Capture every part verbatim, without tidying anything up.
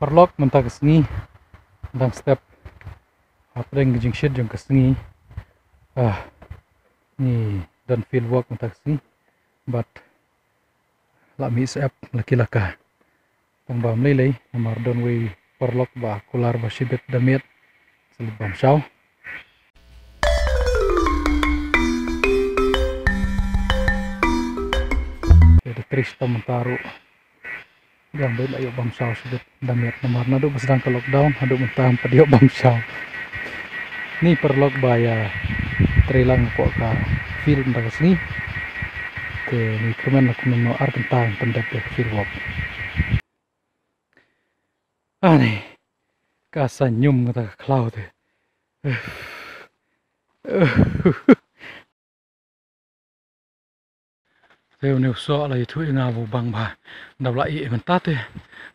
Paralok, mynta ka sngi dang step hapdeng ka jingshit jong ka sngi. Ah, ngi don field work mynta ka sngi, bad la mih syep la ki la ka. Tang ba ym lei lei namar don wei paralok ba kular ba shibit da miet. Sa leit bam shaw. Te da trei shitom mynta ruh. Biang beit la ïoh bam shaw shibit da miet namar naduh ba sdang ka lockdown haduh mynta ym pat ïoh bam shaw. Ni paralok ba ïa trei lang hapoh ka field mynta ka sngi. Te ngi kyrmen la kumno ar kynta pyndep ïa ka field work. Ani ka sa ñium kata ka khlaw te. Te une u soh la ïathuh ïa nga ba u bang bha. Dap la ïeh mynta te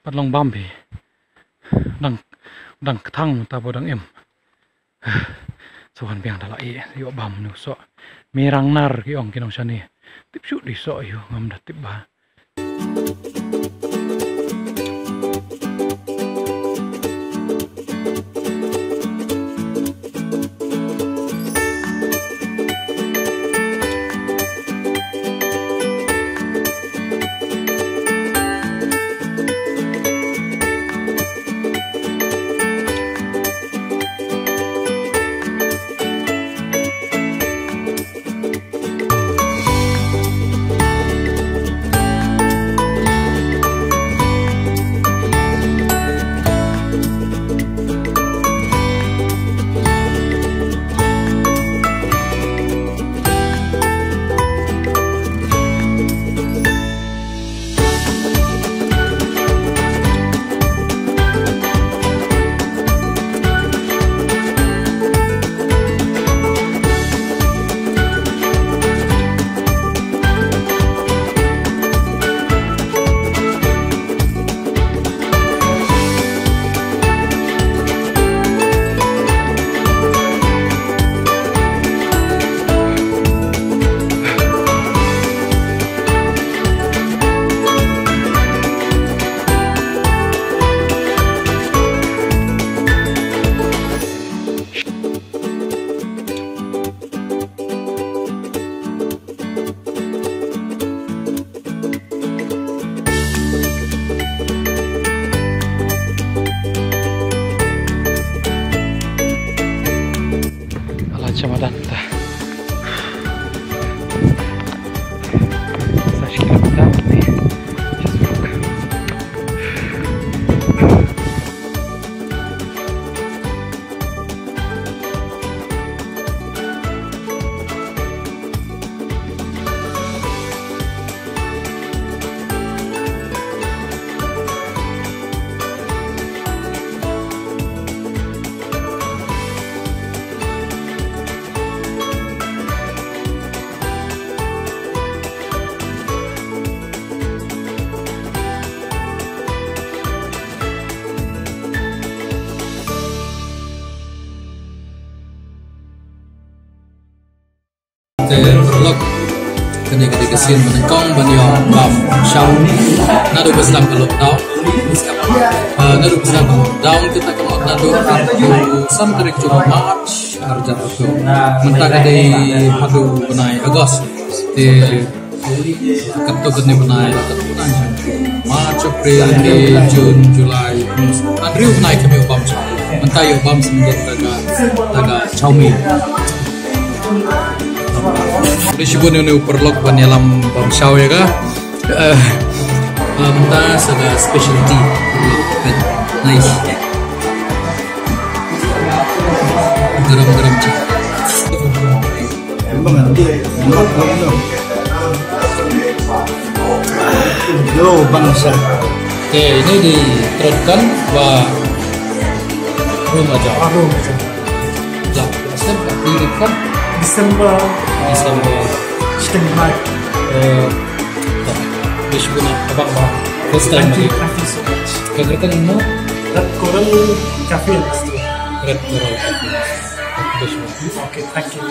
pat long bam phi. Dang, dang kthang mynta ba dang im. Sa wan biang da la ïeh, ïoh bam une u soh. Mirang nar ki ong ki nongshane. Tip shuh dei soh ïoh ngam da tip bha. Ala chamadan ta. Sa shi kilometer ni. Te paralok, kane ka dei ka sien ba nyngkong ban ïoh bam shaw naduh ba sdang ka lockdown. Ah, naduh ba sdang ka lockdown, kata ka mut naduh arphew san tarik jong u March arhajar arphew. Mynta ka dei haduh u bnai August. Te katto katne bnai, katto bnai. March, April, May, June, July, August. Hynriew bnai kam ïoh bam shaw. Mynta ïoh bam shen da ka, da ka shaw mih. Khublei shibun ïa une u paralok ban ïalam bam shaw ïa ka. Eh, eh, mynta sa ka specialty. Nice. Garam garam cha. Yo, bang sha. Okay, ini di terapkan ba room aja. Ah, room aja. Lah, December, December. December. December. Shiteng March. Eh, tak. Bish guna abang ba. First time. Thank you, lagi. Thank you so much. Kagretan mo? Red Coral Cafe Restaurant. Red Coral Cafe. Bish guna. Okay, thank you.